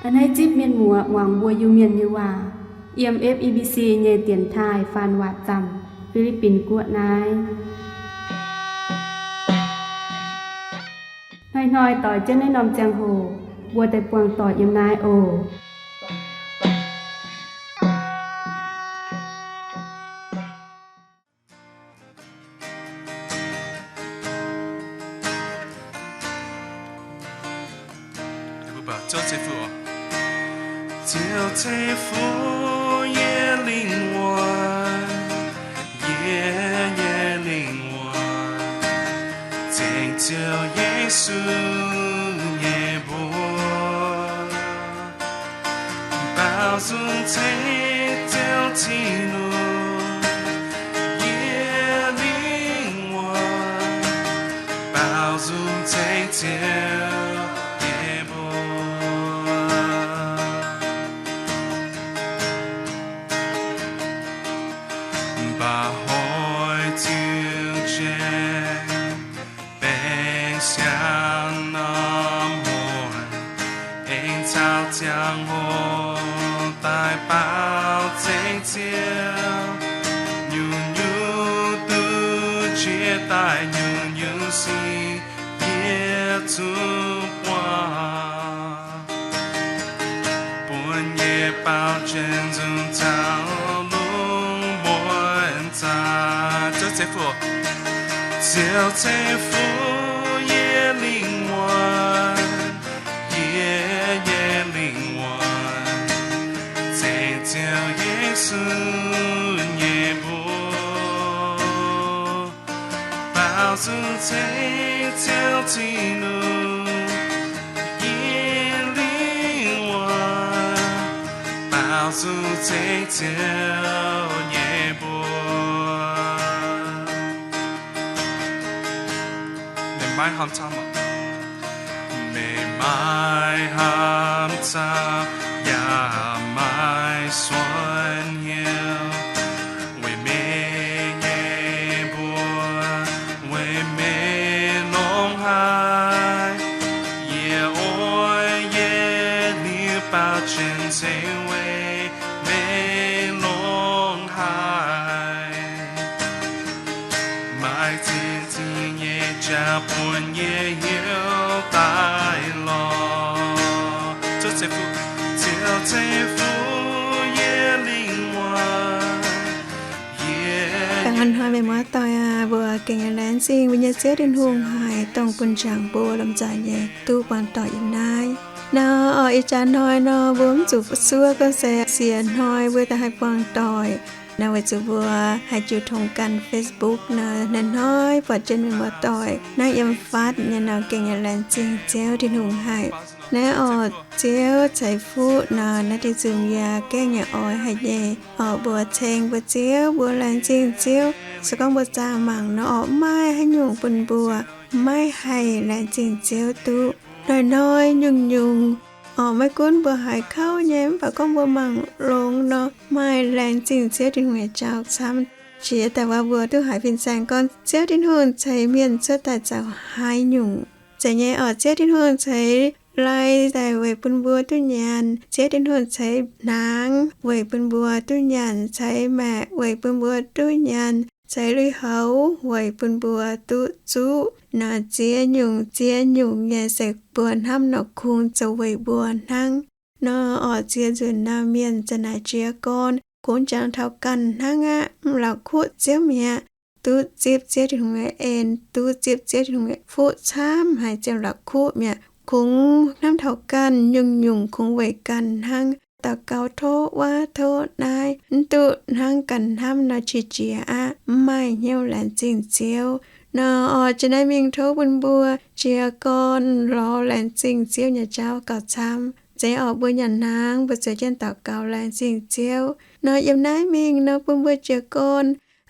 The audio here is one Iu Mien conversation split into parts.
A'hneiv zipv mienh muoz muangx mbuo Iu-Mienh nyei waac yiem F E B C nyei dienx taaih faan waac zaamc, Fi^li^bin Guoqv naaiv. Hnoi-hnoi doix jienv naaiv norm ziangh hoc, mbuo daaih buangh doic yiem naaiv oc. Ziouv ceix fuqv yie lingh wuonh, yie nyei lingh wuonh ceng Ziouv Yesu nyei mbuox. Baaux nzung ceng Ziouv Tin-Hungh, yie lingh wuonh baaux nzung ceng Ziouv nyei mbuox. Mba'hnoi ziux jiex baeng siang norm muonz, aengx caux ziangh hoc daaih baaux ceng Ziouv. Nyungc-nyungc duqv jiex daaih, nyungc-nyungc sic yie zungv buangh. Bun yie baaux jienv nzung caux lungh muonz zaah. Ziouv ceix fuqv, Ziouv ceix fuqv yie lingh wuonh, yie nyei lingh wuonh ceng Ziouv Yesu nyei mbuox. Baaux nzung ceng Ziouv Tin-Hungh, yie lingh wuonh baaux nzung ceng Ziouv nyei mbuox. Meih maiv hnamv camv, meih maiv hnamv camv yaac maiv suonc hnyouv weic meih nyei mbuox, weic meih longx haic. Yie oix yie liuz baaux jienv ceng weic meih longx haic. Maaih zingh zingh nyei jaax bun yie hnyouv daaih lorz. Ziouv ceix fuqv, Ziouv ceix fuqv yie lingh wuonh. Hnoi-hnoi meih muoz-doic aah, mbuo gengh laengz zingh mbuo nyei Ziouv Tin-Hungh haih dongh bun njang mbuo lomh nzoih nyei duqv buangh doic yiem naaiv. Nor oc, ih jaax hnoi nor mbuo mv zuqc suov gorngv se siec hnoi mbuo daaih haih buangh doic. Nor weic zuqc mbuo haih jiu tong ganh Facebook nor, hnoi-hnoi buatc jienv meih muoz-doic naaiv yiem fatv nyei nor, gengh laengz zingh Ziouv Tin-Hungh haic. Naaiv oc, Ziouv ceix fuqv nor, naaiv deix nzunc yie gengh yaac oix haic nyei. Oc, mbuo ceng mbuo Ziouv, mbuo laengz zingh Ziouv. Se gorngv mbuo zaah mangc nor oc, maiv maaih haaix nyungc bun mbuo maiv haih laengz zingh Ziouv duqv. Hnoi-hnoi nyungc-nyungc oc, maiv gunv mbuo haiz kouv nyei, mv baac gorngv mbuo mangc longx nor, maaih laengz zingh Ziouv Tin-Hungh nyei jauv camv. Jiex daaih wuov mbuo duqv haiz fin-saeng gorngv Ziouv Tin-Hungh ceix mienh cuotv daaih zoux haaix nyungc. Zeiz nyei oc, Ziouv Tin-Hungh ceix lai daaih weic bun mbuo duqv nyanc. Ziouv Tin-Hungh ceix hnaangx weic bun mbuo duqv nyanc, ceix maeqc weic bun mbuo duqv nyanc, ceix lui-houx weic bun mbuo duqv zuqv. Nor ziex nyungc ziex nyungc nyei se mbuo hnamv nor kungx zoux weic mbuo hnangv. Nor oc, ziex nzunc nor mienh za'naaic jiez gorn kungx jangx taux ganh hnangv aqv, mv la'kuqv Ziouv mi'aqv. Duqv zipv Ziouv Tin-Hungh nyei en, duqv zipv Ziouv Tin-Hungh nyei fuqv camv haic, ziouc la'kuqv mi'aqv. Kungx hnamv taux ganh, nyungc-nyungc kungx weic ganh hnangv. Daux gaux tov wuov tov naaiv, mv duqv hnangv ganh hnamv nor qiex jiez aqv, mv maaih hnyouv laengz zingh Ziouv. Nor oc, jiex naaiv mingh tov bun mbuo jiez gorn lorz laengz zingh Ziouv nyei jauv gauh camv. Zeiz oc, mbuo nyanc hnaangx mbuo zueiz jienv daux gaux laengz zingh Ziouv. Nor yiem naaiv mingh nor bun mbuo jiez gorn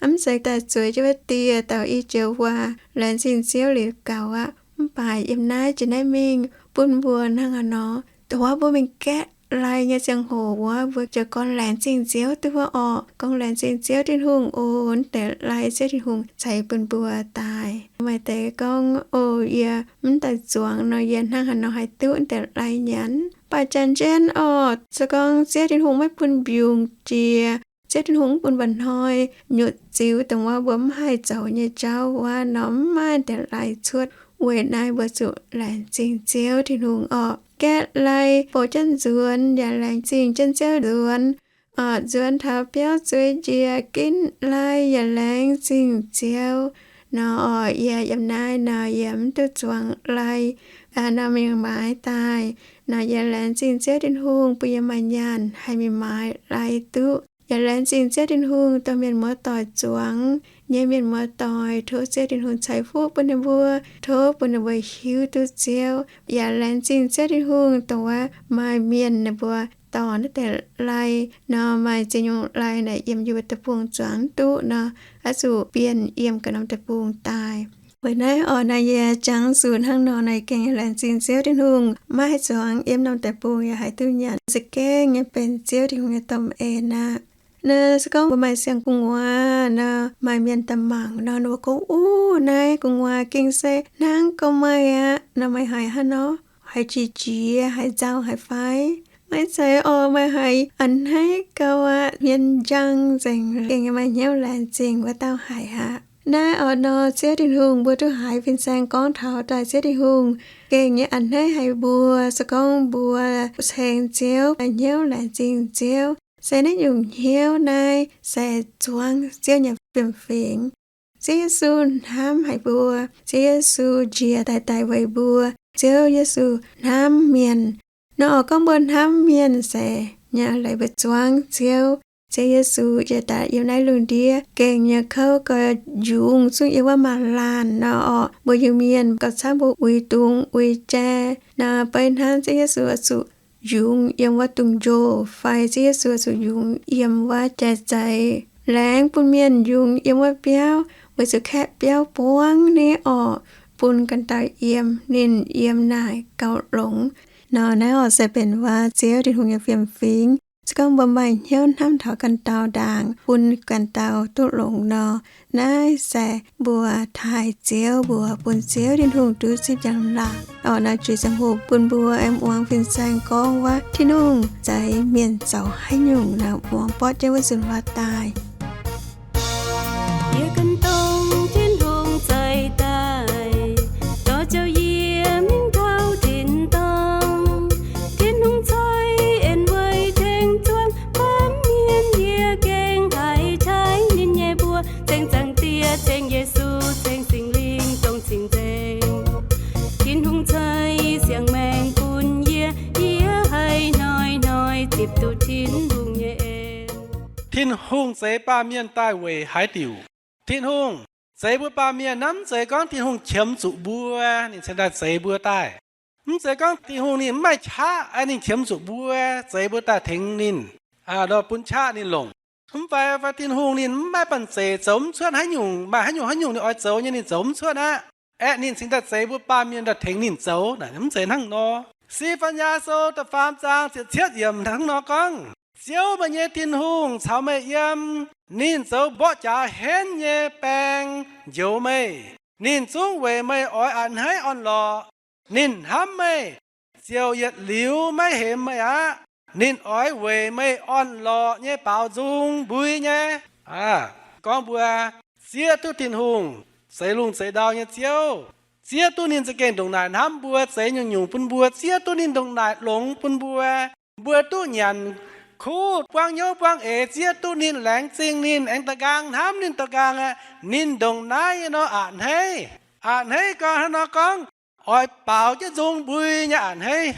mv zeiz daaih zueiz jienv wuov dieh dauh i joux waac laengz zingh Ziouv liuz gaux aqv. Mv baac yiem naaiv jiex naaiv mingh bun mbuo hnangv haaix nor, dongh wuov mbuo mingh gaeqv lai nyei ziangh hoc wuov, mbuo jiez gorn laengz zingh Ziouv duqv wuov orqc. Gorngv laengz zingh Ziouv Tin-Hungh oc, naaiv deix lai Ziouv Tin-Hungh ceix bun mbuo daaih. Maaih deix gorngv, oc, yie mv daaih zuangx nor, yie hnangv haaix nor haih duqv naaiv deix lai nyanc? Baac janx-jien orqc, se gorngv Ziouv Tin-Hungh maiv bun mbiungc jiex, Ziouv Tin-Hungh mv bun mba'hnoi nyutc ziux dongh wuov mbuo mv haih zoux nyei jauv wuov nor, mv maaih naaiv deix lai cuotv. Weic naaiv mbuo zuqc laengz zingh Ziouv Tin-Hungh orqc. Gaeqv lai bouc jienv nzuonx yaac laengz zingh jienv Ziouv nzuonx. Orqc, nzuonx taux biauv zueiz njiec ginv lai yaac laengz zingh Ziouv. Nor orqc, yie yiem naaiv nor yie mv duqv zuangx lai nor mingh maaiz daaih. Nor yie laengz zingh Ziouv Tin-Hungh bun yie maaih nyaanh haih mingh maaiz lai duqv. Yie laengz zingh Ziouv Tin-Hungh dongh mienh muoz-doic zuangx nyei mienh muoz-doic, tov Ziouv Tin-Hungh ceix fuqv bun ninh mbuo, tov bun ninh mbuo hiuv duqv Ziouv. Yaac laengz zingh Ziouv Tin-Hungh dongh wuov maaih mienh ninh mbuo dorh naaiv deix lai nor, maaih ziex nyungc lai naaic yiem yie mbuo deic-bung zuangx duqv nor, oix zuqc bienh yiem ganh norm deic-bung daaih. Weic naaiv orqc, naaiv yie jangx zuqc hnangv nor naaic gengh laengz zingh Ziouv Tin-Hungh maiv haih zuangx yiem norm deic-bung yaac haih duqv nyanc za'gengh nyei benx Ziouv Tin-Hungh nyei domh en aqv. Naaiv se gorngv mbuo maaih siang gu'nguaaz nor, maaih mienh daaih mangc nor, ninh mbuo gorngv, uv, naaiv gu'nguaaz gengh se hnangv gorngv meih aqv nor, meih haiz hnangv nor, haiz qiex jiez, haiz nzauh haic fai? Maiv zeiz orqc, meih haiz a'hneiv gau aqv, hmien njang nzengc, gengh maaih hnyouv laengz zingh wuov dauh haic aqv. Naaiv orqc nor, Ziouv Tin-Hungh mbuo duqv haiz fin-saeng gorngv taux daaih Ziouv Tin-Hungh gengh nyei a'hneiv haic mbuo, se gorngv mbuo ceng Ziouv, maaih hnyouv laengz zingh Ziouv. Se naaiv nyungc hnyouv naaiv se zuangx Ziouv nyei fiem-fingx. Ziouv Yesu hnamv haic mbuo. Ziouv Yesu njiec daaih daic weic mbuo. Ziouv Yesu hnamv mienh. Nor orqc, gorngv mbuo hnamv mienh se nyei leiz mbuo zuangx Ziouv. Ziouv Yesu njiec daaih yiem naaiv lungh ndiev gengh nyei kouv gauh njungx zungv yiem wuov maaz-laanh nor orqc. Mbuo Iu-Mienh mienh gauh camv mbuo uix dungz uix jai nor, beiv hnamv Ziouv Yesu oix zuqc njungx yiem wuov dungz-njoh fai Ziouv Yesu oix zuqc njungx yiem wuov jai-zeix. Laengz bun mienh njungx yiem wuov biauv, weic zuqc kaeqv biauv buangv ni orqc, bun ganh dauh yiem, ninh yiem naaic gauh longx. Nor naaiv orqc se benx wuov Ziouv Tin-Hungh nyei fiem-fingx. Se gorngv mbuo maaih hnyouv hnamv taux ganh dauh ndaangc, bun ganh dauh duqv longx nor, naaiv se mbuo taaih Ziouv, mbuo bun Ziouv Tin-Hungh duqv zipv njang-laangc. Orqc, naaiv jiex ziangh hoc bun mbuo aengx muangx fin-saeng gorngv wuov Tin-Hungh zeix mienh zoux haaix nyungc nor, muangx borqv jienv wuov nzunc waac daaih. Yie gan dongh Tin-Hungh zeix daaih, dorh ziouc yie mingh taux tin-dorngh. Tin-Hungh ceix en weic tengx zuangx baamh mienh, yie gengh haiz taaih ninh nyei mbuox, ceng Zaangc Diex, ceng Yesu, ceng Singx Lingh dongh cing nzengc. Tin-Hungh ceix siang-maengc bun yie, yie haih hnoi-hnoi zipc duqv Tin-Hungh nyei en. Tin-Hungh zeix baamh mienh daaih weic haaix diuc? Tin-Hungh zeix mbuo baamh mienh naaiv, mv zeiz gorngv Tin-Hungh qiemx zuqc mbuo ninh cingx daaih zeix mbuo daaih. Mv zeiz gorngv Tin-Hungh ninh mv maaih qaqv, ninh qiemx zuqc mbuo, zeix mbuo daaih tengx ninh, nor bun qaqv ninh longc. Mv fai, fai Tin-Hungh ninh mv maaih banh zeic, zoux mv cuotv haaix nyungc, maaih haaix nyungc haaix nyungc ninh oix zoux nyei ninh zoux mv cuotv aqv. Aeqv, ninh cingx daaih zeix mbuo baamh mienh daaih tengx ninh zoux naaic, mv zeiz hnangv nor. Si^faan^yaa Sou da'faam zaang ziepc cietv yiemc hnangv nor gorngv, Ziouv meih nyei Tin-Hungh caux meih yiem. Ninh zoux mborqv jaax henv nyei baeng njoux meih. Ninh zungv weic meih oix a'hneiv orn-lorqc. Ninh hnamv meih, ziouc yietc liuz maiv hemx meih aqv. Ninh oix weic meih orn-lorqc nyei baaux nzung mbui nyei. Gorngv mbuo zieqv duqv Tin-Hungh, zeix lungh zeix ndau nyei Ziouv, zieqv duqv ninh za'gengh ndongc naaic hnamv mbuo, zeix nyungc-nyungc bun mbuo, zieqv duqv ninh ndongc naaic longx bun mbuo, mbuo duqv nyanc kuv, buangv hnyouv buangv eix, zieqv duqv ninh, laengz zingh ninh, aengx da'nqaang hnamv ninh da'nqaang aqv. Ninh ndongc naaiv nyei nor a'hneiv. A'hneiv gau hnangv nor gorngv, oix baaux jienv nzung mbui nyei a'hneiv.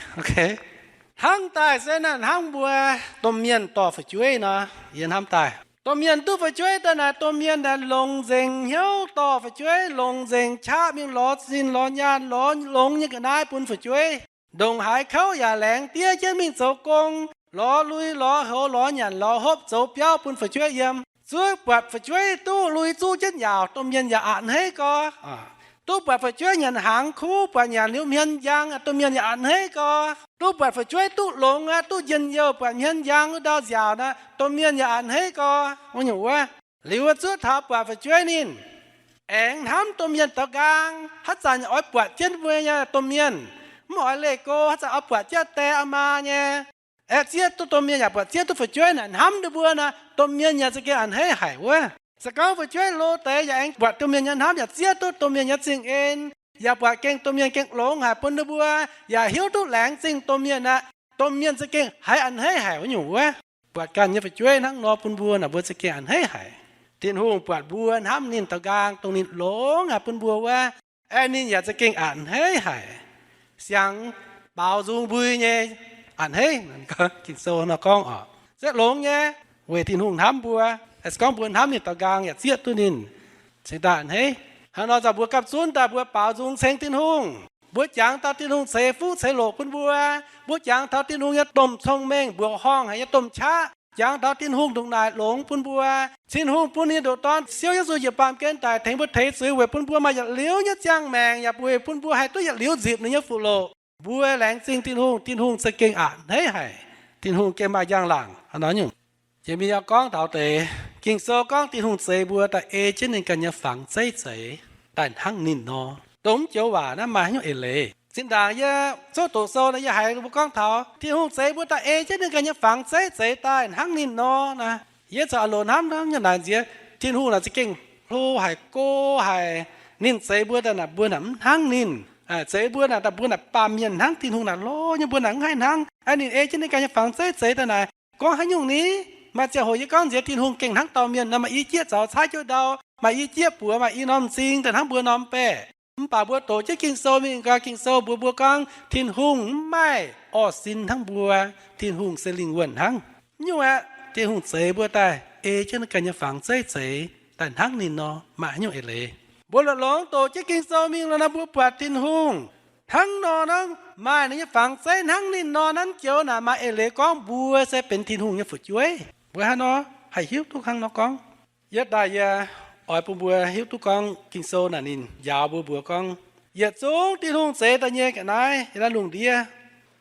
Hnangv daaih se naaic hnangv mbuo domh mienh dorh fu'jueiv nor, yie hnamv daaih, domh mienh duqv fu'jueiv daaih naaic, domh mienh naaic longc nzengc hnyouv dorh fu'jueiv, longc nzengc qaqv mingh lorz zinh lorz nyaanh, lorz longx nyei ga'naaiv bun fu'jueiv. Ndongc haaix kouv yaac laengz diev jienv mingh zoux gong, lorz lui lorz houx, lorz nyanc lorz hopv, zoux biauv bun fu'jueiv yiem, zuov buatc fu'jueiv duqv lui zuqv jienv yaauc, domh mienh yaac a'hneiv gau. Duqv buatc fu'jueiv nyanc hnaangx kuv, buatc nyanc liuz hmien njang, domh mienh yaac a'hneiv gau. Duqv buatc fu'jueiv duqv longx aqv, duqv njien-youh, buatc hmien njang wuov ndau nziaauc nor, domh mienh yaac a'hneiv gau. Wuov nyungc wuov, liuz wuov zuov taux buatc fu'jueiv ninh aengx hnamv domh mienh daux nqaang, haaix zanc oix buatc jienv mbuo nyei domh mienh, mv oix leih go, haaix zanc oix buatc jienv die maa nyei, aeqv, zieqv duqv domh mienh yaac buatc zieqv duqv fu'jueiv naaic hnamv ninh mbuo nor, domh mienh yaac za'gengh a'hneiv haic wuov. Se gorngv fu'jueiv lo deix yaac aengx buatc domh mienh nyei hnamv yaac zieqv duqv domh mienh nyei zingh en, yaac buatc gengh domh mienh gengh longx haic bun ninh mbuo, yaac hiuv duqv laengz zingh domh mienh aqv, domh mienh za'gengh haiz a'hneiv haic wuov nyungc wuov. Buatc ganh nyei fu'jueiv hnangv nor bun mbuo naaic, mbuo za'gengh a'hneiv haic. Tin-Hungh buatc mbuo hnamv ninh daux nqaang, dongh ninh longx haic bun mbuo wuov, aeqv, ninh yaac za'gengh a'hneiv haic. Siang baaux nzung mbui nyei a'hneiv, Ging-Sou nor gorngv oc, se longx nyei, weic Tin-Hungh hnamv mbuo. Se gorngv mbuo hnamv ninh daux nqaang yaac zieqv duqv ninh, cingx daaih a'hneiv. Hnangv nor nzauh mbuo gapv zunv daaih mbuo baaux nzung ceng Tin-Hungh. Mbuo jangx taux Tin-Hungh ceix fuqv ceix loc bun mbuo. Mbuo jangx taux Tin-Hungh nyei domh cong-mengh, mbuoqc horngh haic nyei domh qaqv, jangx taux Tin-Hungh ndongc naaic longx bun mbuo. Tin-Hungh bun ninh ndoqc Dorn, Ziouv Yesu, njiec baamh gen daic tengx mbuo teix zuiz weic bun mbuo maaih yietc liuz nyei ziangh maengc, yaac weic bun mbuo haih duqv yietc liuz nzipc ninh nyei fuqv loc. Mbuo laengz zingh Tin-Hungh, Tin-Hungh za'gengh a'hneiv haic. Tin-Hungh gengh maaih njang-laangc hnangv nor nyungc. Jiex mingh yaac gorngv taux deix, Ging-Sou gorngv Tin-Hungh zeix mbuo daaih ei jienv ninh ganh nyei fangx zeiv zeix daaih hnangv ninh nor. Dongh mv joux waac naaiv maaih haaix nyungc eix leiz? Zinh ndaangc yie zouv doqc sou naaic, yie haiz mbuo gorngv taux Tin-Hungh zeix mbuo daaih ei jienv ninh ganh nyei fangx zeiv zeix daaih hnangv ninh nor naaic, yie zoux a'loc hnamv hnangv nyei naaic nziex, Tin-Hungh naaic za'gengh hlo haic, go haic. Ninh zeix mbuo daaih naaic, mbuo naaic mv hnangv ninh. Zeix mbuo naaic, mbuo naaic baamh mienh hnangv Tin-Hungh naaic hlo nyei, mbuo naaic mv haih hnangv. Ninh ei jienv ninh ganh nyei fangx zeiv zeix daaih naaic, gorngv haaix nyungc ni? Maaih ziangh hoc yie gorngv nziex Tin-Hungh gengh hnangv dauh mienh nor, maaih i jieqv zaux caaiv jienv ndau, maaih i jieqv buoz, maaih i norm m'zing daaih hnangv mbuo norm baeqc. Mv baac mbuo doqc jienv Ging-Sou mingh gau, Ging-Sou mbuox mbuo gorngv Tin-Hungh mv maaih orv sin hnangv mbuo. Tin-Hungh se lingh wuonh hnangv. Nyungc aeqv, Tin-Hungh zeix mbuo daaih ei jienv ninh ganh nyei fangx zeiv zeix daaih hnangv ninh nor, maaih haaix nyungc eix leiz? Mbuo longx-longx doqc jienv Ging-Sou mingh nor, mbuo buatc Tin-Hungh hnangv nor hnangv, maaih ninh nyei fangx zeiv hnangv ninh nor, hnangv joux naaic maaih eix leiz gorngv mbuo se benx Tin-Hungh nyei fu'jueiv. Mbuo hnangv nor haih hiuv duqv hnangv nor gorngv. Yie daaih yie oix bun mbuo hiuv duqv gorngv Ging-Sou naaic ninh njaaux mbuo mbuox gorngv, yietc zungv Tin-Hungh zeix daaih nyei ga'naaiv yiem naaiv lungh ndiev,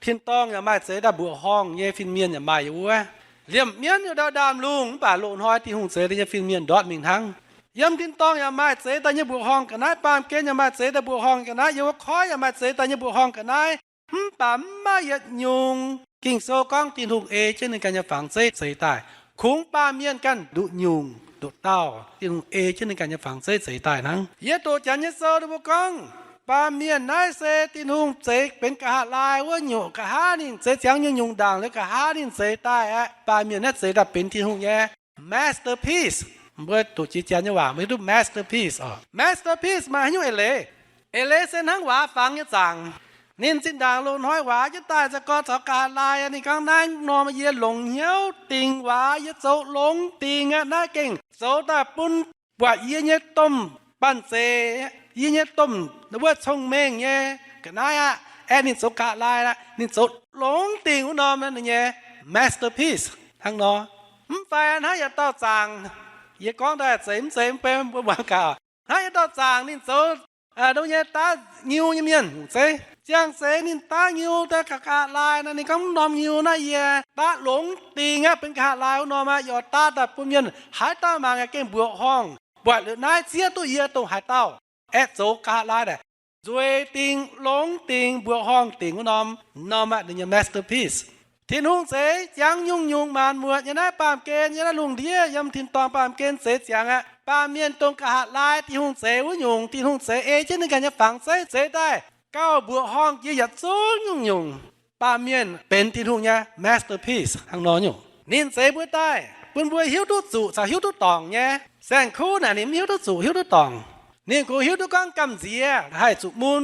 tin-dorngh yaac maaih zeix daaih mbuoqc horngh nyei, fin-mienh yaac maaih yiem wuov. Liemh mienv yaac ndau ndaamv-lungh, mv baac loz-hnoi Tin-Hungh zeix daaih nyei fin-mienh ndortv mingh hnangv. Yiem tin-dorngh yaac maaih zeix daaih nyei mbuoqc horngh ga'naaiv, baamh gen yaac maaih zeix daaih mbuoqc horngh ga'naaiv, yiem wuov koiv yaac maaih zeix daaih nyei mbuoqc horngh ga'naaiv, mv baac mv maaih yietc nyungc Ging-Sou gorngv Tin-Hungh ei jienv ninh ganh nyei fangx zeiv zeix daaih. Kungx baamh mienh ganh nduqc nyungc nduqc dauh Tin-Hungh ei jienv ninh ganh nyei fangx zeiv zeix daaih hnangv. Yie doqc Janx nyei sou ninh mbuo gorngv, baamh mienh naaiv se Tin-Hungh zeix benx nqa'haav laai wuov nyungc, nqa'haav ninh zeix ziangx nyungc-nyungc ndaangc liuz nqa'haav ninh zeix daaih aqv. Baamh mienh naaiv zeix daaih benx Tin-Hungh nyei masterpiece. Mbuo doqc jiex Janx nyei waac mbuo hiuv duqv masterpiece oc. Masterpiece maaih haaix nyungc eix leiz? Eix leiz se hnangv waac fangx nyei zaangc. Ninh zinh ndaangc loz-hnoi waac jienv daaih, za'gengh gorngv caux nqa'haav laai, ninh gorngv, naaiv norm yie longc hnyouv dingc waac, yie zoux longx dingc aqv. Naaiv gengh zoux daaih bun buatc yie nyei domh banh zeic, yie nyei domh wuov cong-mengh nyei ga'naaiv aqv. Aeqv, ninh zoux nqa'haav laai aqv, ninh zoux longx dingc wuov norm ninh nyei masterpiece hnangv nor. Mv fai hnangv yietc dauh zaangc, yie gorngv daaih zeiz mv zeiz mv bei mbuo muangx gaax. Hnangv yietc dauh zaangc ninh zoux ndoh nyei daav ngiu nyei mienh zeiv. Ziangh zeiz ninh daav ngiu daaih nqa'haav laai nor, ninh gorngv, mv norm ngiu naaiv yie daav longx dingc aqv, benx nqa'haav laai wuov norm aqv. Yie oix daav daaih bun mienh haaix dauh mangc yaac gengh mbuoqc horngh, buatc liuz naaiv zieqv duqv yie dongh haaix dauh. Aeqv, zoux nqa'haav laai daaih nzueic dingc, longx dingc, mbuoqc horngh dingc wuov norm, norm aqv ninh nyei masterpiece. Tin-Hungh zeix ziangx nyungc-nyungc maanc muotc nyei naaiv baamh gen, yiem naaiv lungh ndiev, yiem tin-dorngh baamh gen zeix ziangx aqv. Baamh mienh dongh nqa'haav laai Tin-Hungh zeix wuov nyungc, Tin-Hungh zeix ei jienv ninh ganh nyei fangx zeiv zeix daaih gauh mbuoqc horngh jiex yietc zungv nyungc-nyungc. Baamh mienh benx Tin-Hungh nyei masterpiece hnangv nor nyungc. Ninh zeix mbuo daaih bun mbuo hiuv duqv zuqc caux hiuv duqv dorngc nyei. Saeng-kuv naaic ninh mv hiuv duqv zuqc hiuv duqv dorngc. Ninh kungx hiuv duqv gorngv gamh nziex haih zuqc mun,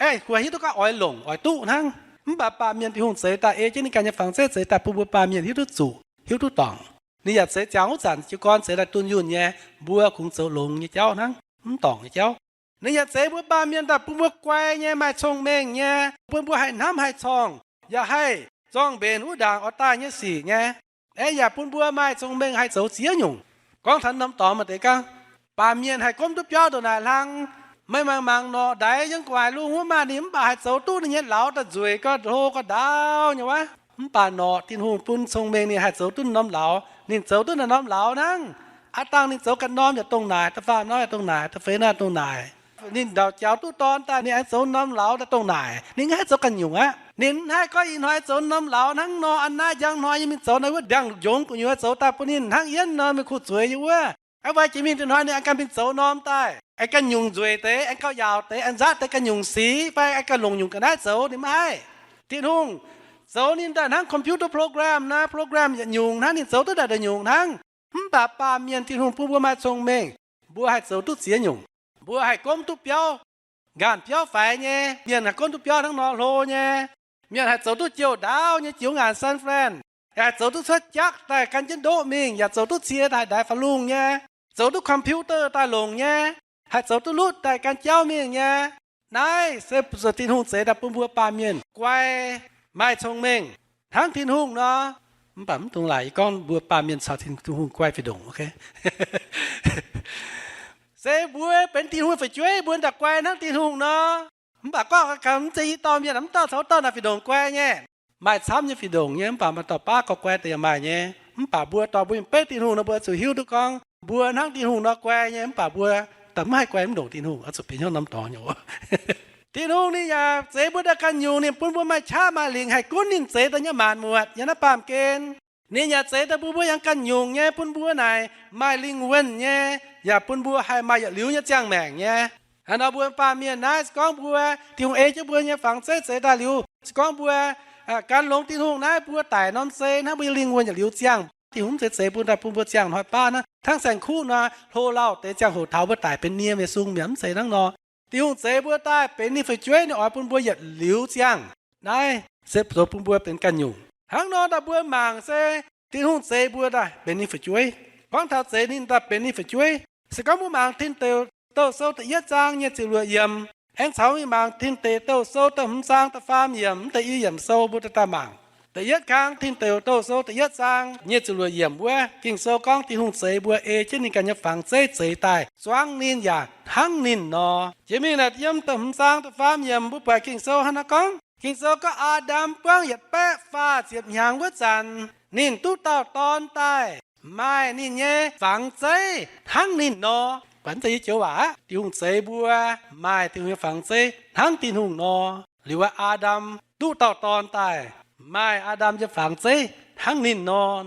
aeqv, kungx hiuv duqv gorngv oix longc oix duqv hnangv. Mv baac baamh mienh Tin-Hungh zeix daaih ei jienv ninh ganh nyei fangx zeiv zeix daaih bun mbuo baamh mienh hiuv duqv zuqc hiuv duqv dorngc. Ninh yaac zeix ziangx wuov zanc jiez gorn zeix daaih dunh yunh nyei, mbuo kungx zoux longx nyei jauv hnangv, mv dorngc nyei jauv. Ninh yaac zeix mbuo baamh mienh daaih bun mbuo guai nyei, maaih cong-mengh nyei, bun mbuo haih hnamv haih corngh, yaac haih zorng-mbenc wuov ndaangc oix daaih nyei sic nyei. Aeqv, yaac bun mbuo maaih cong-mengh haih zoux ziex nyungc. Gorngv taux norm dorngx maaih deix gorngv, baamh mienh haih gomv duqv biauv ndongc naaic hlang, Meih mangc mangc norqc ndaix yiem gu'nguaaic lungh wuov maah, ninh mv baac haih zoux duqv ninh nyei lauz daaih nzueic gauh hlo gauh ndaauv nyei wuov. Mv baac norqc Tin-Hungh bun cong-mengh ninh haih zoux duqv norm lauz. Ninh zoux duqv naaiv norm lauz hnangv. Aav dangh ninh zoux ganh norm yaac dongh naaic, da'faam norm yaac dongh naaic, da'feix norm yaac dongh naaic. Ninh ndauc jaux duqv dorn daaih ninh aengx zoux norm lauz daaih dongh naaic. Ninh mv haih zoux ganh nyungc aqv. Ninh mv haih gorngv ih hnoi zoux norm lauz hnangv nor, a'naaiv njang hnoi yie mingh zoux naaiv wuov ndiangx-njongz gu'nyuoz zoux daaih bun ninh hnangv yienv nor, mingh kuh zueiz nyei wuov. Aqv, weic jiex mingh dinh hnoi ninh aengx ganh mingh zoux norm daaih, aengx ganh nyungc nzueic deix, aengx gauh yaauc deix, aengx nzaatv deix ganh nyungc sic, fai aengx ganh longc nyungc ga'naaiv zoux, ninh mv haih. Tin-Hungh zoux ninh daaih hnangv computer program naaiv, program yietc nyungc hnangv, ninh zoux duqv daaih da'nyungc hnangv. Mv baac baamh mienh Tin-Hungh bun mbuo maaih cong-mengh, mbuo haih zoux duqv ziex nyungc. Mbuo haih gomv duqv biauv, nqaanh biauv faix nyei. Mienh haih gomv duqv biauv hnangv nor hlo nyei. Mienh haih zoux duqv jouh ndaauv nyei, jiex ngaanc San Fran, yaac haih zoux duqv cuotv jaqv daaih gan jienv ndoqv mingh, yaac zoux duqv cie daaih ndaix faaux lungh nyei, zoux duqv computer daaih longc nyei, haih zoux duqv lutv daaih gan jauv mingh nyei. Naaiv se zuqc Tin-Hungh zeix daaih bun mbuo baamh mienh guai, maaih cong-mengh hnangv Tin-Hungh nor. Mv baac mv dungx laaic yie gorngv mbuo baamh mienh caux Tin-Hungh guai fih ndongc. Se mbuo benx Tin-Hungh fu'jueiv, mbuo daaih guai hnangv Tin-Hungh nor. Mv baac gorngv ganh mv zeiz i dauh mienh, mv dauh caux wuov dauh naaic fih ndongc guai nyei. Maaih camv nyei fih ndongc nyei, mv baac maaih dauh baav gauh guai deix yaac maaih nyei. Mv baac mbuo dorh mbuo mingh beiv Tin-Hungh nor, mbuo zuqc hiuv duqv gorngv mbuo hnangv Tin-Hungh nor guai nyei, mv baac mbuo daaih mv haih guai mv ndongc Tin-Hungh, oix zuqc benx hnyouv norm dorngx nyei oc. Tin-Hungh ninh yaac zeix mbuo daaih ganh nyungc, ninh bun mbuo maaih qaqv maaih lingc haih gunv ninh zeix daaih nyei maanc muotc yiem naaiv baamh gen. Ninh yaac zeix daaih bun mbuo yangh ganh nyungc nyei, bun mbuo naaic maaih lingh wuonh nyei, yaac bun mbuo haih maaih yietc liuz nyei ziangh maengc nyei. Hnangv nor mbuo baamh mienh naaiv, se gorngv mbuo, Tin-Hungh ei jienv mbuo nyei fangx zeiv zeix daaih liuz, se gorngv mbuo gan longx Tin-Hungh naaiv, mbuo daic norm sei hnangv, mbuo nyei lingh wuonh yietc liuz ziangh. Tin-Hungh mv zeiz zeix bun daaih bun mbuo ziangh hnoi baav hnangv, hnangv saeng-kuv nor, hlo lauh deix ziangh hoc taux mbuo daic benx nie mingh sung mi'aqv, mv zeiz hnangv nor. Tin-Hungh zeix mbuo daaih benx ninh fu'jueiv, ninh oix bun mbuo yietc liuz ziangh. Naaiv se zoux bun mbuo benx ganh nyungc. Hnangv nor daaih mbuo mangc se Tin-Hungh zeix mbuo daaih benx ninh fu'jueiv. Gorngv taux zeix ninh daaih benx ninh fu'jueiv, se gorngv mbuo mangc Tin Deic Douh Sou da'yietv zaang nyic ziepc luoqc yiemc, aengx caux mingh mangc Tin Deic Douh Sou da'hmz zaang da'faam yiemc, da'yietv yiemc sou mbuo daaih daaih mangc. Da'yietv kang Tin Deic Douh Sou da'yietv zaang nyic ziepc luoqc yiemc wuov, Ging-Sou gorngv Tin-Hungh zeix mbuo ei jienv ninh ganh nyei fangx zeiv zeix daaih zuangv ninh yaac hnangv ninh nor. Jiex mingh naaic yiem da'hmz zaang da'faam yiemc mbuo buatc Ging-Sou hnangv naaiv gorngv, Ging-Sou gorngv Aa^ndam buangv yietc baeqv faah ziepc hnyangx wuov zanc, ninh duqv dauh dorn daaih, maaih ninh nyei fangx zeiv hnangv ninh nor. Buatc mv zeiz yie joux waac aqv. Tin-Hungh zeix mbuo maaih Tin-Hungh nyei fangx zeiv hnangv Tin-Hungh nor. Liuz aqv, Aa^ndam duqv dauh dorn daaih, maaih Aa^ndam nyei fangx zeiv hnangv ninh nor.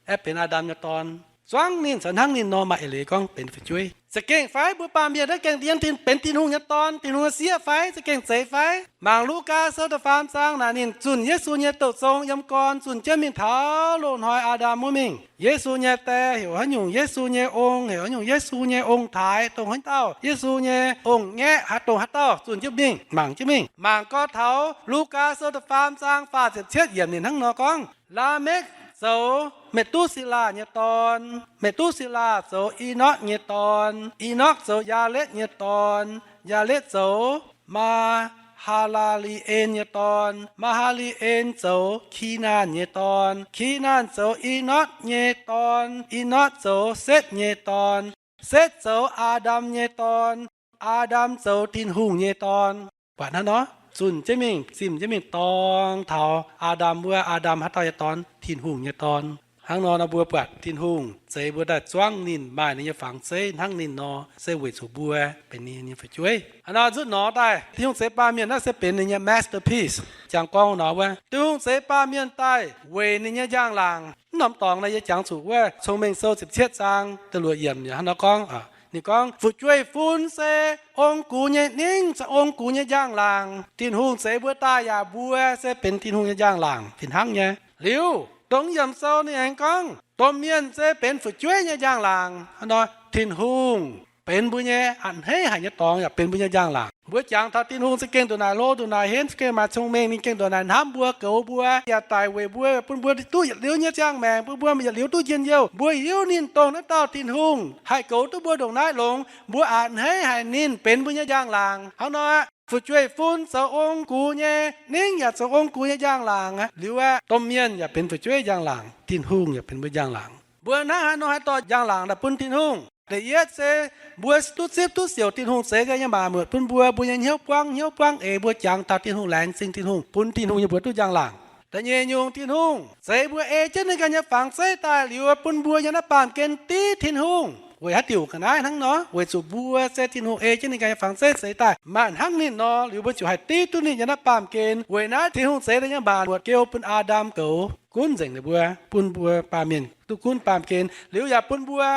Aeqv, benx Aa^ndam nyei dorn, zuangv ninh caux hnangv ninh nor, maaih eix leiz gorngv benx fu'jueiv. Za'gengh fai mbuo baamh mienh naaiv gengh yiem benx Tin-Hungh nyei dorn, Tin-Hungh nyei sieqv fai? Za'gengh zeiz fai? Mangc Lugaa Sou da'faam zaang naaic, ninh zunh Yesu nyei douh zong yiem gorn zunh jienv mingh taux loz-hnoi Aa^ndam wuov mingh. Yesu nyei die heuc haaix nyungc, Yesu nyei ong heuc haaix nyungc, Yesu nyei ong-taaix dongh haaix dauh, Yesu nyei ong-ngaeqv haaix dongh haaix dauh, zunh jienv mingh, mangc jienv mingh. Mangc gorngv taux Lugaa Sou da'faam zaang faah ziepc cietv yiemc ninh hnangv nor gorngv, Laamekv zoux Me^tuu^si^laa nyei dorn, Me^tuu^si^laa zoux Enokv nyei dorn, Enokv zoux Yaaletv nyei dorn, Yaaletv zoux Maa^haa^laa^li^en nyei dorn, Maa^haa^li^en zoux Kinaanh nyei dorn, Kinaanh zoux Enokv nyei dorn, Enokv zoux Setv nyei dorn, Setv zoux Aa^ndam nyei dorn, Aa^ndam zoux Tin-Hungh nyei dorn. Buatc hnangv nor, zunh jienv mingh, zimh jienv mingh dorng taux Aa^ndam wuov, Aa^ndam haaix dauh nyei dorn? Tin-Hungh nyei dorn. Hnangv nor nor mbuo buatc Tin-Hungh zeix mbuo daaih zuangv ninh, maaih ninh nyei fangx zeiv hnangv ninh nor, se weic zuqc mbuo benx ninh nyei fu'jueiv. Hnangv nor nzutv nor daaih, Tin-Hungh zeix baamh mienh naaiv se benx ninh nyei masterpiece. Jangx gorngv nor wuov, Tin-Hungh zeix baamh mienh daaih weic ninh nyei njang-laangc. Mv norm dorngx naaiv yie jangx zuqc wuov Cong-Mengh Sou ziepc cietv zaang da'luoqc yiemc hnangv nor gorngv, ninh gorngv, Fu'jueiv-fun se ong-gux nyei ningv caux ong-gux nyei njang-laangc. Tin-Hungh zeix mbuo daaih yaac mbuo se benx Tin-Hungh nyei njang-laangc fih hnangv nyei. Liuz, dongh yiemc sou ninh aengx gorngv, domh mienh se benx fu'jueiv nyei njang-laangc. Hnangv nor, Tin-Hungh benx mbuo nyei a'hneiv haic nyei dorngx yaac benx mbuo nyei njang-laangc. Mbuo jangx taux Tin-Hungh za'gengh ndongc naaic hlo, ndongc naaic henv, za'gengh maaih cong-mengh, ninh gengh ndongc naaic hnamv mbuo, goux mbuo, yaac daic weic mbuo, bun mbuo duqv yietc liuz nyei ziangh maengc, bun mbuo yietc liuz duqv njien-youh. Mbuo hiuv ninh dongh naaiv dauh Tin-Hungh haih goux duqv mbuo ndongc naaiv longx. Mbuo a'hneiv haic ninh benx mbuo nyei njang-laangc. Hnangv nor, fu'jueiv-fun zoux ong-gux nyei ningv yaac zoux ong-gux nyei njang-laangc aqv. Liuz aqv, domh mienh yaac benx fu'jueiv njang-laangc, Tin-Hungh yaac benx mbuo njang-laangc. Mbuo hnangv haaix nor haih dorh njang-laangc daaih bun Tin-Hungh? Da'yietv se mbuo duqv zipv duqv siouc Tin-Hungh zeix daaih nyei maanc muotc bun mbuo, mbuo nyei hnyouv buangv, hnyouv buangv eix, mbuo jangx taux Tin-Hungh, laengz zingh Tin-Hungh, bun Tin-Hungh nyei mbuox duqv njang-laangc. Da'nyeic nyungc, Tin-Hungh zeix mbuo ei jienv ninh ganh nyei fangx zeiv daaih liuz, bun mbuo yiem naaiv baamh gen div Tin-Hungh. Weic haaix diuc ga'naaiv hnangv nor? Weic zuqc mbuo se Tin-Hungh ei jienv ninh ganh nyei fangx zeiv zeix daaih, maaih hnangv ninh nor, liuz mbuo ziouc haih div duqv ninh yiem naaiv baamh gen. Weic naaiv Tin-Hungh zeix ninh nyei maanc muotc geu bun Aa^ndam goux gunv nzengc ninh mbuo, bun mbuo baamh mienh duqv gunv baamh gen, liuz yaac bun mbuo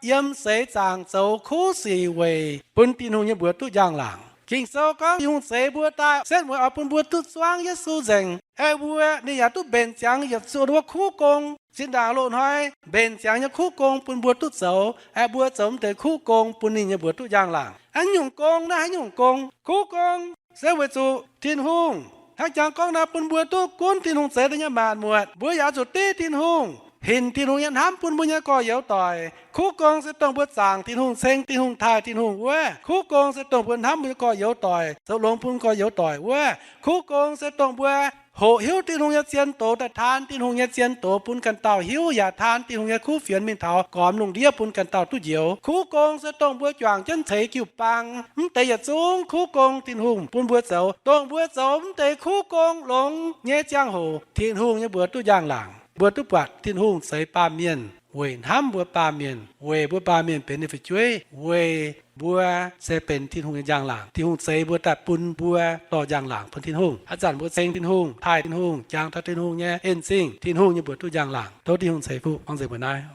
yiem seix zaangc zoux kuv sic weic bun Tin-Hungh nyei mbuox duqv njang-laangc. Ging-Sou gorngv Tin-Hungh zeix mbuo daaih setv mueiz oix bun mbuo duqv zuangv Yesu nzengc. Aeqv, mbuo ninh yaac duqv mbenc ziangx yietc zungv wuov kuv gong, zinh ndaangc loz-hnoi mbenc ziangx nyei kuv gong bun mbuo duqv zoux. Aeqv, mbuo zoux mv deix kuv gong bun ninh nyei mbuox duqv njang-laangc. Haaix nyungc gong naaiv? Haaix nyungc gong? Kuv gong se weic zuqc Tin-Hungh hnangv jangx gorngv naaiv, bun mbuo duqv gunv Tin-Hungh zeix daaih nyei maanc muotc, mbuo yaac zuqc div Tin-Hungh, hinc Tin-Hungh nyei hnamv bun mbuo nyei gorx-youz doic. Kuv gong se dongh mbuo zaangc Tin-Hungh, ceng Tin-Hungh, taaih Tin-Hungh wuov. Kuv gong se dongh mbuo hnamv mbuo nyei gorx-youz doic, zoux longx bun gorx-youz doic wuov. Kuv gong se dongh mbuo hoqc hiuv Tin-Hungh nyei zien doz daaih taan Tin-Hungh nyei zien doz bun ganh dauh hiuv, yaac taan Tin-Hungh nyei kuv fienx mingh taux gormx lungh ndiev bun ganh dauh duqv njoux. Kuv gong se dongh mbuo juangc jienv ceix jiu-baang. Mv deix yietc zungv kuv gong Tin-Hungh bun mbuo zoux. Dongh mbuo zoux mv deix kuv gong longx nyei ziangh hoc, Tin-Hungh nyei mbuox duqv njang-laangc. Mbuo duqv buatc Tin-Hungh zeix baamh mienh weic hnamv mbuo baamh mienh, weic mbuo baamh mienh benx ninh fu'jueiv, weic mbuo se benx Tin-Hungh nyei njang-laangc. Tin-Hungh zeix mbuo daaih bun mbuo dorh njang-laangc bun Tin-Hungh. Haaix zanc mbuo ceng Tin-Hungh, taaih Tin-Hungh, jangx taux Tin-Hungh nyei en-zingh, Tin-Hungh nyei mbuox duqv njang-laangc. Tov Tin-Hungh ceix fuqv, muangx nzengc mbuo naaiv.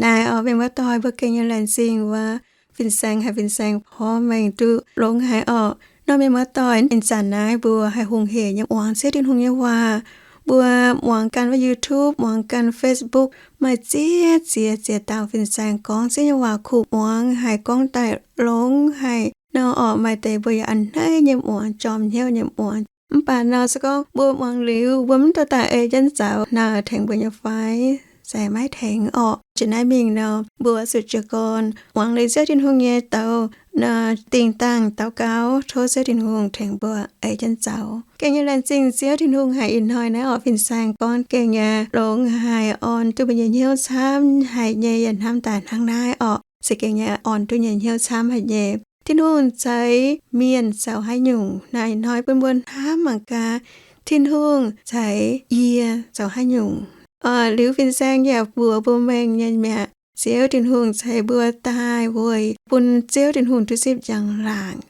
Naaiv oc, mienh muoz-doic, mbuo gengh nyei laengz zingh wuov, fin-saeng haiz fin-saeng porv mengh duqv longx haic oc. Nor mienh muoz-doic, ih zanc naaiv mbuo haih hungh hec nyei muangx Ziouv Tin-Hungh nyei waac. Mbuo muangx ganh wuov YouTube, muangx ganh Facebook, maaih ziex ziex ziex dauh fin-saeng gorngv Ziouv nyei waac kuh muangx haic, gorngv daaih longx haic. Nor oc, maaih deix mbuo yaac a'hneiv nyei muangx, jorm hnyouv nyei muangx. Mv baac nor se gorngv mbuo muangx liuz, mbuo mv dorh daaih ei jienv zaux nor, tengx mbuo nyei fai? Se maiv tengx oc. Jiex naaiv mingh nor, mbuo zuqc jiez gorn muangx liuz Ziouv Tin-Hungh nyei douz nor, dingh dangh daux gaux tov Ziouv Tin-Hungh tengx mbuo ei jienv zaux. Gengh nyei laengz zingh Ziouv Tin-Hungh haic. Ih hnoi naaiv oc, fin-saeng gorngv gengh nyei longx haic, orn duqv mbuo nyei hnyouv camv haic nyei, yaac hnamv daaih hnangv naaiv oc, se gengh nyei orn duqv nyei hnyouv camv haic nyei. Tin-Hungh ceix mienh zoux haaix nyungc? Naaiv ih hnoi bun mbuo hnamv mangc gaax, Tin-Hungh ceix yie zoux haaix nyungc? Oc, liuz fin-saeng yaac mbuox mbuo mengh nyei mi'aqv, Ziouv Tin-Hungh ceix mbuo daaih weic bun Ziouv Tin-Hungh duqv zipv njang-laangc.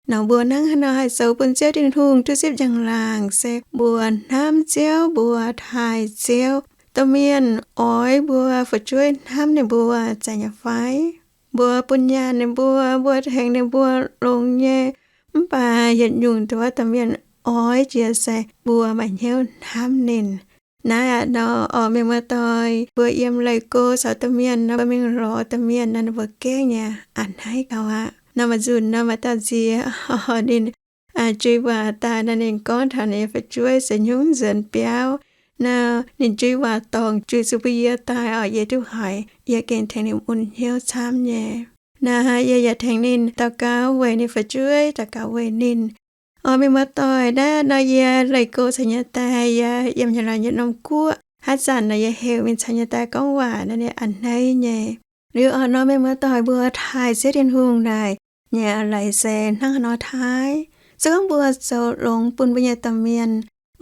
Nor mbuo hnangv haaix nor haih zoux bun Ziouv Tin-Hungh duqv zipv njang-laangc? Se mbuo hnamv Ziouv, mbuo taaih Ziouv. Domh mienh oix mbuo fu'jueiv hnamv ninh mbuo, zeiz nyei fai? Mbuo bun nyaanh ninh mbuo, mbuo tengx ninh mbuo longx nyei. Mv baac yietc nyungc nduov domh mienh oix jiex se mbuo maaih hnyouv hnamv ninh. Naaiv aqv nor, oc, mienh muoz-doic, mbuo yiem leih go caux domh mienh nor, mbuo mingh lorz domh mienh nor, ninh mbuo gengh nyei a'hneiv gauh aqv. Nor maaih nzunc nor, maaih dauh nziex, ninh jui waac daaih nor, ninh gorngv taux ninh nyei fu'jueiv se hnyouv nzuonx biauv. Nor ninh jui waac dorngc jui zuqc bun yie daaih oc, yie duqv haiz yie gengh tengx ninh mun hnyouv camv nyei. Naaiv yie yaac tengx ninh daux gaux weic ninh fu'jueiv, daux gaux weic ninh. Oc, mienh muoz-doic, naaiv nor yie leih go caux nyei daaih, yie yiem haaix norm guoqv, haaix zanc nor yie heuc mingh caux nyei daaih gorngv waac nor, ninh a'hneiv nyei. Liuz oc, nor mienh muoz-doic, mbuo taaih Ziouv Tin-Hungh naaic nyei a'leiz se hnangv haaix nor taaih? Se gorngv mbuo zoux longx bun mbuo nyei domh mienh,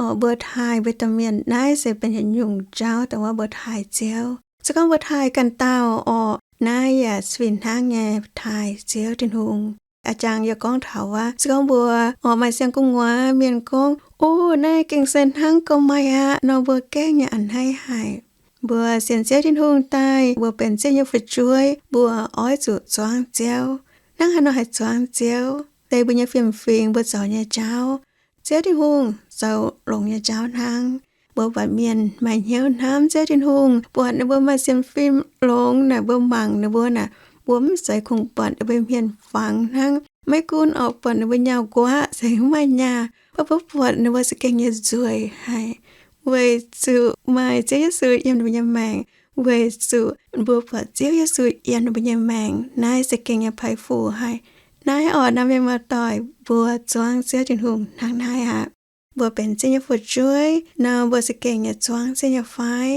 oc, mbuo taaih mbuo domh mienh, naaiv se benx yietc nyungc jauv dongh wuov mbuo taaih Ziouv. Se gorngv mbuo taaih ganh dauh oc, naaiv yaac fih hnangv nyei taaih Ziouv Tin-Hungh. A'jangc yie gorngv taux wuov, se gorngv mbuo oc maaih siang gu'nguaaz mienh gorngv, o, naaiv gengh se hnangv gorngv maaih aqv nor, mbuo gengh nyei a'hneiv haic. Mbuo sienx Ziouv Tin-Hungh daaih, mbuo benx Ziouv nyei fu'jueiv, mbuo oix zuqc zuangx Ziouv. Hnangv haaix nor haih zuangx Ziouv? Deix mbuo nyei fiem-fingx, mbuo zoux nyei jauv, Ziouv Tin-Hungh zoux longx nyei jauv hnangv. Mbuo buatc mienh maaih hnyouv hnamv Ziouv Tin-Hungh, buatc ninh mbuo maaih sienx fim longx naaic, mbuo mangc ninh mbuo naaic, mbuo mv zeiz kungx buatc ninh mbuo hmien fangx hnangv. Maiv gunv oix buatc ninh mbuo nyauh nquaqv se mv maaih nyaah, mv baac mbuo buatc ninh mbuo za'gengh nyei nzueic haic. Weic zuqc maaih Ziouv Yesu yiem ninh mbuo nyei maengc, weic zuqc mbuo buatc Ziouv Yesu yiem ninh mbuo nyei maengc, naaiv za'gengh nyei peix fuc haic. Naaiv oc, nor mienh muoz-doic, mbuo zuangx Ziouv Tin-Hungh hnangv naaiv aqv. Mbuo benx Ziouv nyei fu'jueiv nor, mbuo za'gengh nyei zuangx Ziouv nyei fai?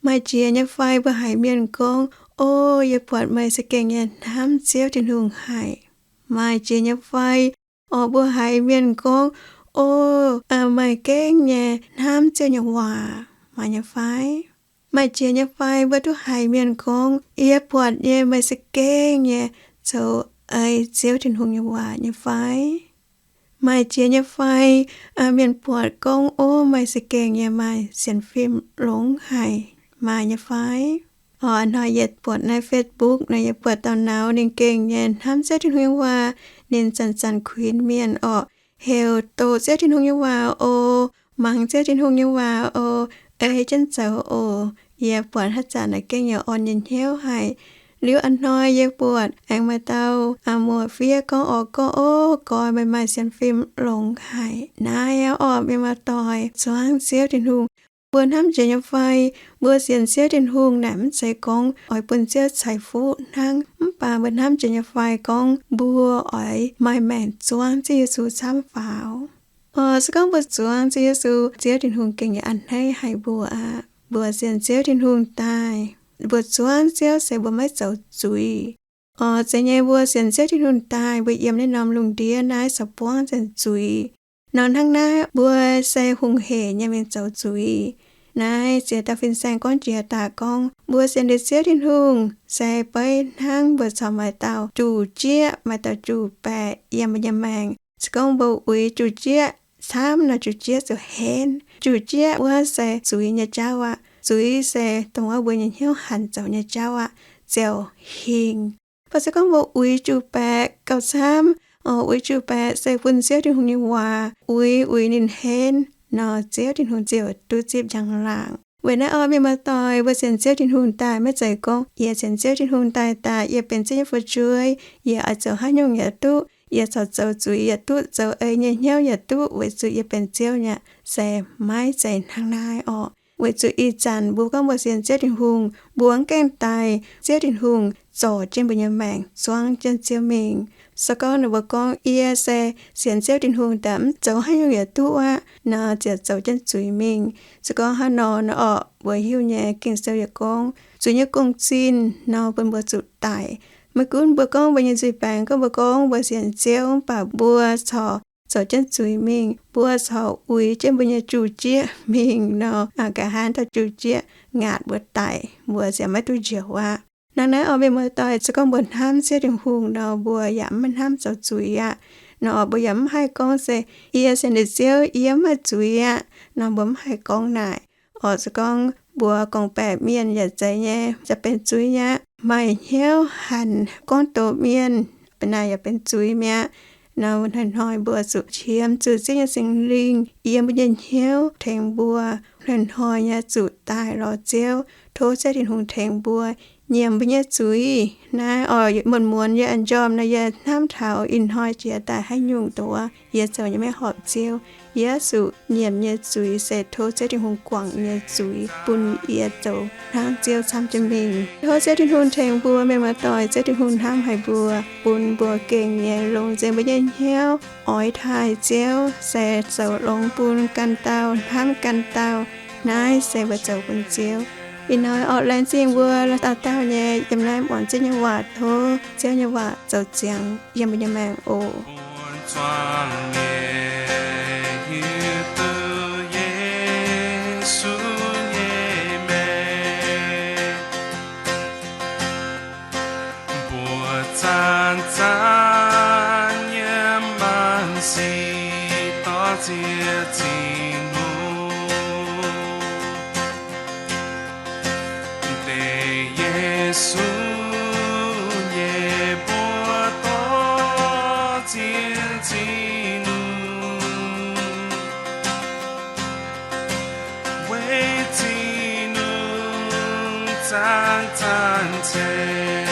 Maaih jiex nyei fai mbuo haiz mienh gorngv, O, yie buatc meih za'gengh nyei hnamv Ziouv Tin-Hungh haic. Maaih jiex nyei fai? Orqc, mbuo haiz mienh gorngv, O, meih gengh nyei hnamv Ziouv nyei waac, maaih nyei fai? Maaih jiex nyei fai mbuo duqv haiz mienh gorngv, Yie buatc nyei meih za'gengh nyei zoux ei Ziouv Tin-Hungh nyei waac nyei fai? Maaih jiex nyei fai mienh buatc gorngv, O, meih za'gengh nyei maaih sienx fim longx haic, maaih nyei fai? Orqc, hnoi yie buatc naaiv Facebook nor, yie buatc dauh nauz ninh gengh nyei hnamv Ziouv Tin-Hungh nyei waac, ninh zanc-zanc kuinx mienh orqc, heuc doqc Ziouv Tin-Hungh nyei waac oc, mangc Ziouv Tin-Hungh nyei waac oc, ei jienv zoux oc. Yie buatc haaix zanc naaic gengh yaac orn nyei hnyouv haic. Liuz a'hnoi yie buatc aengx maaih dauh muoz-fiev gorngv orqc, gorngv, O, gorx, meih maaih sienx fim longx haic. Naaiv orqc, mienh muoz-doic, zuangx Ziouv Tin-Hungh, mbuo hnamv jiex nyei fai? Mbuo sienx Ziouv Tin-Hungh naaic mv zeiz gorngv oix bun Ziouv ceix fuqv hnangv, mv baac mbuo hnamv jiex nyei fai gorngv mbuo oix maaih maengc zuangx Ziouv Yesu camv faaux. Orqc, se gorngv mbuo zuangx Ziouv Yesu, Ziouv Tin-Hungh gengh nyei a'hneiv haic mbuo aqv. Mbuo sienx Ziouv Tin-Hungh daaih, mbuo zuangx Ziouv se mbuo maiv zoux zuiz. Orqc, zeiz nyei mbuo sienx Ziouv Tin-Hungh daaih, mbuo yiem naaiv norm lungh ndiev naaiv caux buangv ziangh zuiz. Nor hnangv naaiv mbuo se hungh hec nyei mingh zoux zuiz. Naaiv ziex dauh fin-saeng gorngv jiex daaih gorngv, mbuo sienx liuz Ziouv Tin-Hungh se beiv hnangv mbuo caux maaih dauh juv-jieqv, maaih dauh juv-baeqc yiem mbuo nyei maengc. Se gorngv mbuo uix juv-jieqv camv nor, juv-jieqv ziouc henv. Juv-jieqv wuov se zuiz nyei jauv aqv. Zuiz se dongh wuov mbuo nyei hnyouv hanc zoux nyei jauv aqv, ziouc hingh. Mv baac se gorngv mbuo uix juv-baeqc gauh camv, uix juv-baeqc se bun Ziouv Tin-Hungh nyei waac uix, uix ninh henv nor, Ziouv Tin-Hungh ziouc duqv zipv njang-laangc. Weic naaiv orqc, mienh muoz-doic, mbuo sienx Ziouv Tin-Hungh daaih maiv zeiz gorngv yie sienx Ziouv Tin-Hungh daaih, daaih yie benx Ziouv nyei fu'jueiv, yie oix zoux haaix nyungc yaac duqv, yie corc zoux zuiz yaac duqv, zoux ei nyei hnyouv yaac duqv, weic zuqc yie benx Ziouv nyei aqv. Se maiv zeiz hnangv naaiv orqc. Weic zuqc ih zanc mbuo gorngv mbuo sienx Ziouv Tin-Hungh, mbuo mv gaengh daaih, Ziouv Tin-Hungh zorc jienv mbuo nyei maengc zuangv jienv Ziouv mingh. Se gorngv ninh mbuo gorngv, Yie se sienx Ziouv Tin-Hungh daaih mv zoux haaix nyungc yaac duqv aqv nor, ziouc zoux jienv zuiz mingh. Se gorngv hnangv nor, nor orqc, mbuo hiuv nyei Ging-Sou yaac gorngv, zuiz nyei gong-zinh nor bun mbuo zuqc daic. Maiv gunv mbuo gorngv mbuo nyei nzuih baengx, gorngv mbuo gorngv mbuo sienx Ziouv, mv baac mbuo corc zoux jienv zuiz mingh, mbuo corc uix jienv mbuo nyei juv-jieqv mingh nor, nqa'haav dauh juv-jieqv ngaatc mbuo daic, mbuo ziouc maiv duqv njoux aqv. Hnangv naaiv orqc, mienh muoz-doic, se gorngv mbuo hnamv Ziouv Tin-Hungh nor, mbuo yaac maiv hnamv zoux zuiz aqv. Nor orqc, mbuo yaac mv haih gorngv se, Yie sienx liuz Ziouv, yie mv maaih zuiz aqv nor, mbuo mv haih gorngv naaic. Orqc, se gorngv mbuo gorngv-baeqc mienh yaac zeiz nyei, yaac benx zuiz aqv. Maaih hnyouv hanc gorngv doqc mienh, ba'naaic yaac benx zuiz mi'aqv. Nor hnoi-hnoi mbuo zuqc qiemx zuqc Ziouv nyei Singx Lingh yiem mbuo nyei hnyouv tengx mbuo. Hnoi-hnoi nyei zuqc daaih lorz Ziouv, tov Ziouv Tin-Hungh tengx mbuo nyiemc mbuo nyei zuiz. Naaiv orqc, muonz-muonz yie aengx njormh nor, yie hnamv taux ih hnoi jiex daaih haaix nyungc doz yie zoux nyei maiv horpc Ziouv. Yie zuqc nyiemc nyei zuiz se tov Ziouv Tin-Hungh guangc nyei zuiz bun yie zoux hnangv Ziouv camv jienv mingh. Tov Ziouv Tin-Hungh tengx mbuo, mienh muoz-doic, Ziouv Tin-Hungh hnamv haic mbuo, bun mbuo gengh nyei longx nzengc mbuo nyei hnyouv oix taaih Ziouv, se zoux longx bun ganh dauh, hnamv ganh dauh. Naaiv se mbuo zoux bun Ziouv. Ih hnoi orqc, laengz zingh mbuo dauh dauh nyei yiem naaiv muangx Ziouv nyei waac. Tov Ziouv nyei waac zoux ziangx yiem mbuo nyei maengc oc. Bun zuangx nyei hiuv duqv Yesu nyei maengc, mbuo zanc-zanc yiem maanc sic dorh ziex zinh lungh. Deix Yesu nyei mbuox dorh ziex zinh lungh, weic zinh lungh zanc zanc ceix.